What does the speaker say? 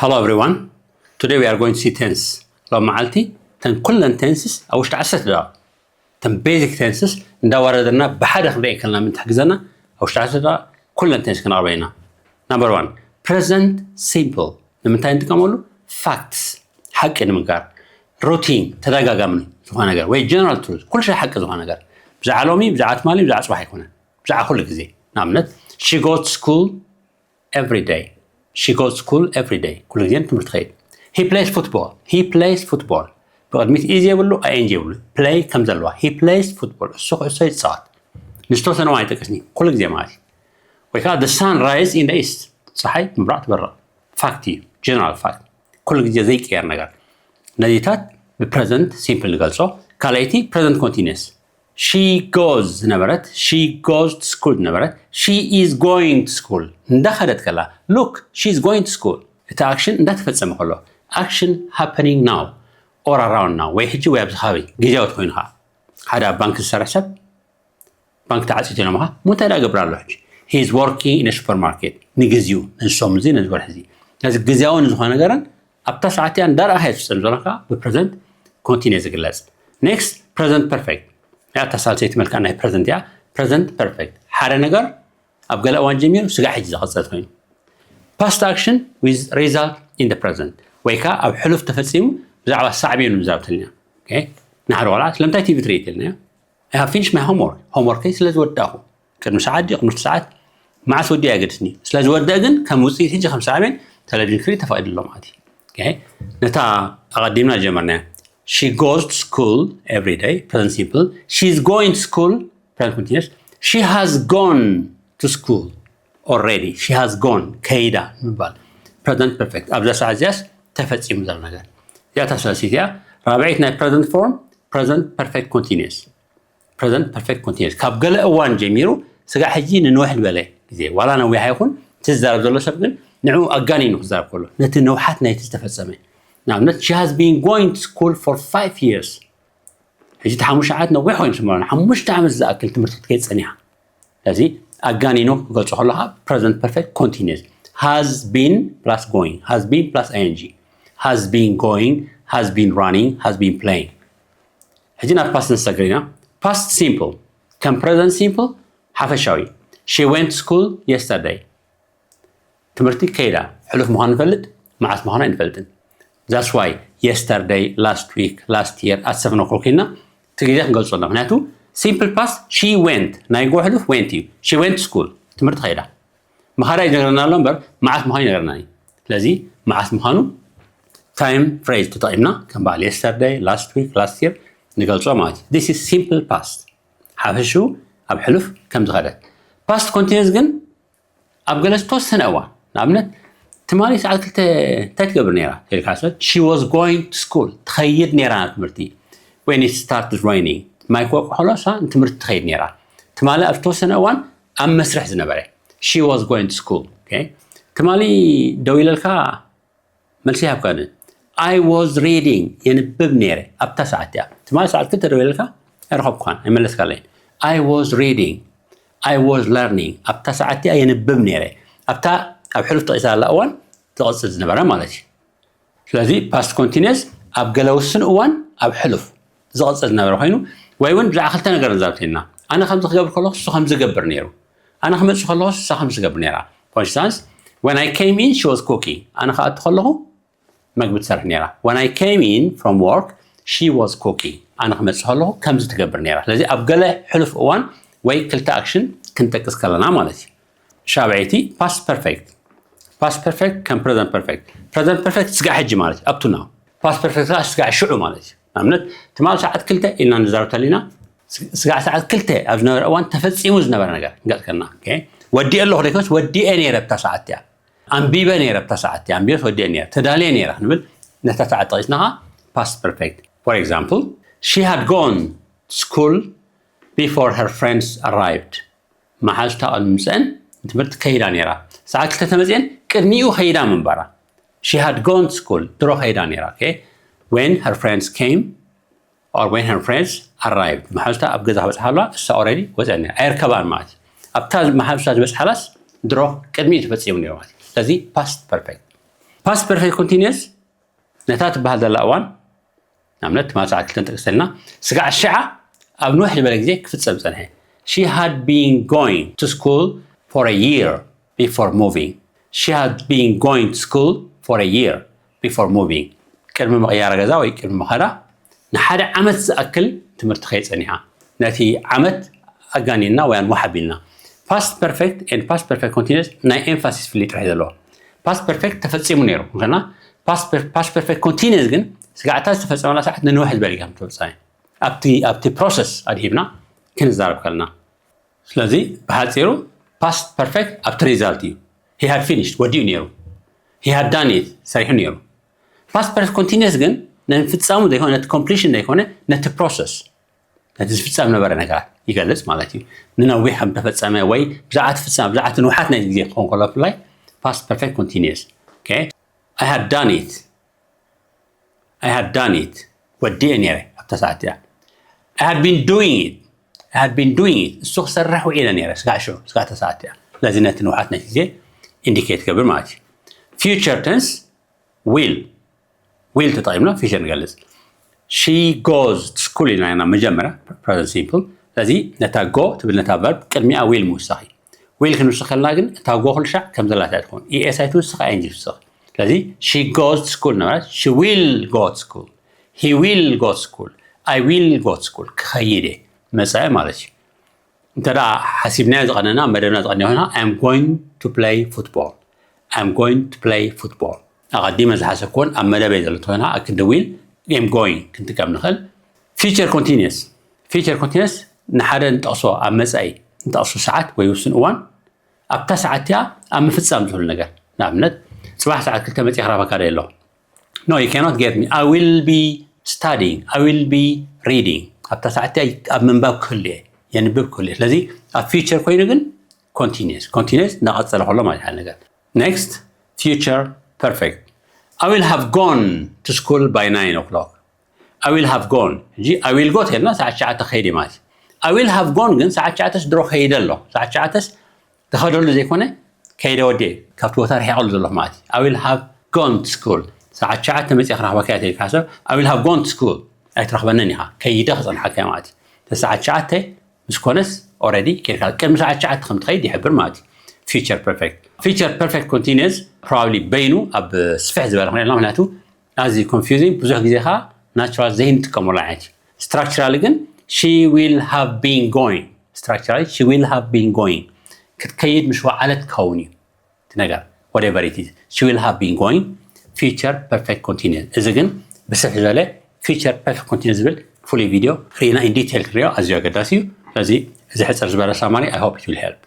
Hello everyone. Today we are going to see tense. ሎም መዓልቲ ተን ኩለን tenses ኣብ ውሽጢ ዓሰርተ ደቂቕ ተን basic tenses እንዳወረደና ብሓደ ክንርኢ ከለና ምን ትሕግዘና ኣብ ውሽጢ ዓሰርተ ደቂቕ ኩለን tense ክነቕርበ ኢና። Number one, present simple ንምንታይ ንጥቀመሉ? Facts ሓቂ ንምንጋር። Routine ተደጋጋሚ ዝኾነ ነገር ወይ general truth ኩሉ ሻዕ ሓቂ ዝኾነ ነገር ብዛዕባ ሎሚ ብዛዕባ ትማሊ ብዛዕባ ፅባሕ ኣይኮነን። ብዛዕባ ኩሉ ግዜ ንኣብነት she goes to school every day. She goes to school every day. ኩሉ ግዜ ትምህርቲ ኸይድ። He plays football. He plays football. ብቕድሚት is የብሉ፣ ing የብሉ። Play ከም ዘለዋ። He plays football. እሱ ኩዕሶ ይፃወት። ንዝተወሰነ እዋን ኣይጠቅስኒ። ኩሉ ግዜ ማለት እዩ። ወይ ከዓ the sun rise in the east. ፀሓይ ምብራቕ ትበርቕ። Fact እዩ። General fact. ኩሉ ግዜ ዘይቀየር ነገር። ነዚታት ብ present simple ንገልፆ። ካልኣይቲ present continuous. She goes ዝነበረት she goes to school ዝነበረት she is going to school እንዳኸደት ከላ look she is going to school እቲ action እንዳተፈፀመ ከሎ action happening now or around now ወይ ሕጂ ወይ ኣብዚ ከባቢ ግዜያዊ ተኮይኑ ከዓ ሓደ ኣብ ባንክ ዝሰርሕ ሰብ ባንክ ተዓፂቱ ኢሎምኻ እሞ እንታይ ደኣ ገብር ኣሎ ሕጂ he is working in a supermarket ንግዚኡ ንሶም እዚ ነዚ ወርሒ እዚ ነዚ ግዜያዊ ንዝኾነ ነገርን ኣብታ ሰዓት እያ እንዳረኣኻ ዝፍፀም ዘሎ ከዓ ብ present continuous ዝግለፅ next present perfect እያ እታ ሳልሰይቲ መልክዓ ናይ present እያ present perfect ሓደ ነገር ኣብ ገለ እዋን ጀሚሩ ስጋዕ ሕጂ ዝቐፀል ኮይኑ past action with result in the present ወይ ከዓ ኣብ ሕሉፍ ተፈፂሙ ብዛዕባ ሳዕቤኑ ንዛረብ ተለና ንሓደ ቆልዓ ስለምንታይ ቲቪ ትርኢ ተለና I have finished my homework homework ይ ስለ ዝወዳእኹ ቅድሚ ሰዓት ድዩ ቅድሚ ሰዓት መዓስ ወዲኡ ኣየገድስኒ ስለ ዝወደእ ግን ከም ውፅኢት ሕጂ ከም ሳዕቤን ቴሌቪዥን ክርኢ ተፈቒዱ ኣሎ ማለት እዩ ነታ ኣቐዲምና ጀመርና she goes to school every day present simple she is going to school present continuous she has gone to school already she has gone ከይዳ ምባል present perfect ኣብዛ ሰዓት እዚያስ ተፈፂሙ ዘሎ ነገር እዚኣ ታሳሲት እያ ራብዒት ናይ present form present perfect continuous present perfect continuous ካብ ገለ እዋን ጀሚሩ ስጋዕ ሕጂ ንንውሕ ዝበለ ግዜ ዋላ ነዊሕ ኣይኹን እቲ ዝዛረብ ዘሎ ሰብ ግን ንዕኡ ኣጋኒኑ ክዛረብ ከሎ ነቲ ንውሓት ናይቲ ዝተፈፀመ ንኣብነት she has been going to school for five years ሕጂ እቲ ሓሙሽተ ዓመት ነዊሕ ኮይኑ ስምዖን ሓሙሽተ ዓመት ዝኣክል ትምህርቲ ክትከይድ ፀኒሓ ስለዚ ኣጋኒኑ ክገልፆ ከለካ present perfect continuous has been plus going has been plus ing has been going has been running has been playing ሕጂ ናብ past ንሰግር ኢና past simple ከም present simple ሓፈሻዊ she went to school yesterday ትምህርቲ ከይዳ ሕሉፍ ምዃኑ ንፈልጥ መዓስ ምዃኑ ኣይንፈልጥን that's why yesterday last week last year ኣሰፍኖ ኮልኩልና እቲ ግዜ ክንገልጾ ኣሎ ምክንያቱ simple past she went ናይ ጎ ሕሉፍ went እዩ she went to school ትምህርቲ ከይዳ ምኻዳ ይነግረና ኣሎ እምበር መዓስ ምዃኑ ይነግረና እዩ ስለዚ መዓስ ምዃኑ time phrase ተጠቒምና ከም በዓል yesterday last week last year ንገልጾ ማለት እዩ this is simple past ሓፈሽኡ ኣብ ሕሉፍ ከም ዝኸደት past continuous ግን ኣብ ገለ ዝተወሰነ እዋን ንኣብነት ትማሊ ሰዓት ክልተ እንታይ ትገብር ነራ ኢልካ ሰብ she was going to school ትኸይድ ነራ ናብ ትምህርቲ when it started raining ማይ ክወቅዕ ከሎ እሳ ንትምህርቲ ትኸይድ ነራ ትማሊ ኣብ ዝተወሰነ እዋን ኣብ መስርሕ ዝነበረ she was going to school ትማሊ ደው ኢለልካ መልሲ ይሃብካኒ I was reading የንብብ ነይረ ኣብታ ሰዓት እያ ትማሊ ሰዓት ክልተ ደው ኢለልካ ኣይረኸብኩኻን ኣይመለስካለይ I was reading I was learning ኣብታ ሰዓት እያ የንብብ ነይረ ኣብታ ኣብ ሕሉፍ ተቂሳ ዘላ እዋን ትቐፅል ዝነበረ ማለት እዩ ስለዚ past continuous ኣብ ገለ ውስን እዋን ኣብ ሕሉፍ ዝቐፅል ዝነበረ ኮይኑ ወይ እውን ብዛዕባ ክልተ ነገር ንዛረብ ተለና ኣነ ከምዚ ክገብር ከለኹ እሱ ከምዚ ገብር ነይሩ ኣነ ክመፅእ ከለኹ እሳ ከምዚ ትገብር ነይራ for instance when I came in she was cooking ኣነ ክኣቱ ከለኹ መግቢ ትሰርሕ ነይራ when I came in from work she was cooking ኣነ ክመፅእ ከለኹ ከምዚ ትገብር ነይራ ስለዚ ኣብ ገለ ሕሉፍ እዋን ወይ ክልተ action ክንጠቅስ ከለና ማለት እዩ ሻብዐይቲ past perfect past perfect ከም present perfect present perfect ስጋዕ ሕጂ ማለት እዩ up to now past perfect ከዓ ስጋዕ ሽዑ ማለት እዩ ንኣብነት ትማል ሰዓት ክልተ ኢልና ንዛረብ ተሊና ስጋዕ ሰዓት ክልተ ኣብ ዝነበረ እዋን ተፈፂሙ ዝነበረ ነገር ንገፅከልና ወዲአ ኣለኹ ደይኮስ ወዲአ ነይረ ብታ ሰዓት እያ ኣንቢበ ነይረ ብታ ሰዓት እያ ኣንቢበስ ወዲአ ነይረ ተዳልየ ነይረ ክንብል ነታ ሰዓት ጠቂስና ከዓ past perfect for example she had gone to school before her friends arrived መሓዙታ ቅድሚ ምፅአን ትምህርቲ ከይዳ ነይራ ሰዓት ክልተ ተመፅአን ቅድሚኡ ከይዳ ምንባራ she had gone to school ድሮ ከይዳ ነይራ when her friends came or when her friends arrived መሓዙታ ኣብ ገዛ ክበፅሓ ኣለዋ እሳ already ወፅአን ነይራ ኣይርከባን ማለት እዩ ኣብታ መሓዙታ ዝበፅሓላስ ድሮ ቅድሚኡ ተፈፂሙ ነይሩ ማለት እዩ ስለዚ past perfect Past perfect continuous ነታ ትበሃል ዘላ እዋን ንኣብነት ትማል ሰዓት ክልተ ንጠቅስ ተለና ስጋዕ ሽዓ ኣብ ንውሕ ዝበለ ግዜ ክፍጸም ጸንሐ። She had been going to school for a year before moving. She had been going to school for a year before moving. ቅድሚ ምቕያር ገዛ ወይ ቅድሚ ምኻዳ ንሓደ ዓመት ዝኣክል ትምህርቲ ከይጸኒሓ ነቲ ዓመት ኣጋኒና ወይ ኣንዋሕ ኣቢልና። Past perfect and past perfect continuous ናይ emphasis ፍልይ ጥራሕ ዘለዎ። Past perfect ተፈጺሙ ነይሩ ምና past perfect continuous ግን ስጋዕታ ዝተፈጸመላ ሰዓት ንንውሕ ዝበለ ከም ተፈጸመ ኣብቲ ኣብቲ process ኣድሂብና ክንዛረብ ከለና ስለዚ ብሓፂሩ past perfect ኣብቲ result እዩ። He had finished ወዲኡ ነይሩ። He had done it ሰሪሑ ነይሩ። Past perfect continuous ግን ነምፍፃሙ ዘይኮነ ነቲ completion ዘይኮነ ነቲ process ነቲ ዝፍፀም ነበረ ነገራት ይገልፅ ማለት እዩ። ንነዊሕ ከም ተፈፀመ ወይ ብዛዕባ እቲ ፍፃም ብዛዕባ እቲ ንውሓት ናይ ግዜ ክኸውን ከሎ ብፍላይ past perfect continuous። I had done it I had done it ወዲኤ ነይረ ኣብታ ሰዓት እያ። I had been doing it I had been doing it እሱ ክሰርሕ ውዒለ ነይረ ስጋዕ ሽዑ ስጋዕ እታ ሰዓት እያ። ስለዚ ነቲ ንውሓት ነቲ ግዜ indicate ገብር ማለት እዩ። Future tense will will ተጠቒምና future ንገልጽ። She goes to school ኢልና ኢና መጀመርያ present simple። ስለዚ ነታ go ትብል ነታ verb ቅድሚኣ will ምውሳኽ እዩ። Will ክንውስኽ ከለና ግን እታ go ኩሉ ሻዕ ከም ዘላታ እያ ትኸውን። Es ኣይትውስኽ ing ትውስኽ። ስለዚ she goes to school ነበረት she will go to school. He will go to school. I will go to school ክኸይድ እየ መፀ ማለት እዩ። እንተ ደኣ ሓሲብናዮ ዝቐነና መደብና ዝቐንዮ ኮይና I am going to play football. I am going to play football ኣቐዲመ ዝሓሰብክዎን ኣብ መደበይ ዘሎ እንተኾይና ኣክንዲ will am going ክንጥቀም ንኽእል። Future continuous Future continuous ንሓደ ንጠቕሶ ኣብ መጻኢ ንጠቕሶ ሰዓት ወይ ውሱን እዋን ኣብታ ሰዓት እቲኣ ኣብ ምፍጻም ዝኽእሉ ነገር ንኣብነት ጽባሕ ሰዓት ክልተ መጺእ ክራባካ ዶ ኣሎ? No, you cannot get me. I will be studying. I will be reading. ኣብታ ሰዓት እቲኣ ኣብ ምንባብ ክህሉ እየ የንብብ ክህሉ እየ። ስለዚ ኣብ future ኮይኑ ግን continuous continuous እናቐጸለ ከሎ ማለት ሓደ ነገር። Next future perfect. I will have gone to school by nine o'clock. I will have gone ሕጂ I will go ተልና ሰዓት ሸዓተ ከይደ ማለት እዩ። I will have gone ግን ሰዓት ሸዓተስ ድሮ ከይደ ኣሎ ሰዓት ሸዓተስ ዝኸደሉ ዘይኮነ ከይደ ወዲኤ ካብቲ ቦታ ርሒቐሉ ዘለኹ ማለት እዩ። I will have gone to school ሰዓት ሸዓተ መፅእ ክረኽበካ እየ ተልካ ሰብ I will have gone to school ኣይትረኽበንን ኢኻ ከይደ ክፀንሓካ ማለት እዩ። ሰዓት ሸዓተ ምስ ኮነስ already ኬድካ ቅድሚ ሰዓት ሸዓተ ከም ትኸይድ ይሕብር ማለት እዩ። Future perfect Future perfect continuous probably በይኑ ኣብ ስፍሕ ዝበለ ክነልና ምክንያቱ ኣዝዩ confusing ብዙሕ ግዜ ከዓ natural ዘይንጥቀመሉ ዓይነት እዩ። Structurally ግን she will have been going Structurally she will have been going ክትከይድ ምስ ወዓለት ክኸውን እዩ እቲ ነገር whatever it is she will have been going Future perfect continuous እዚ ግን ብስፍሕ ዝበለ future perfect continuous ዝብል ፍሉይ video ርኢና in detail ክንሪኦ ኣዝዩ ኣገዳሲ እዩ። ስለዚ እዚ ሕፅር ዝበለ summary I hope it will help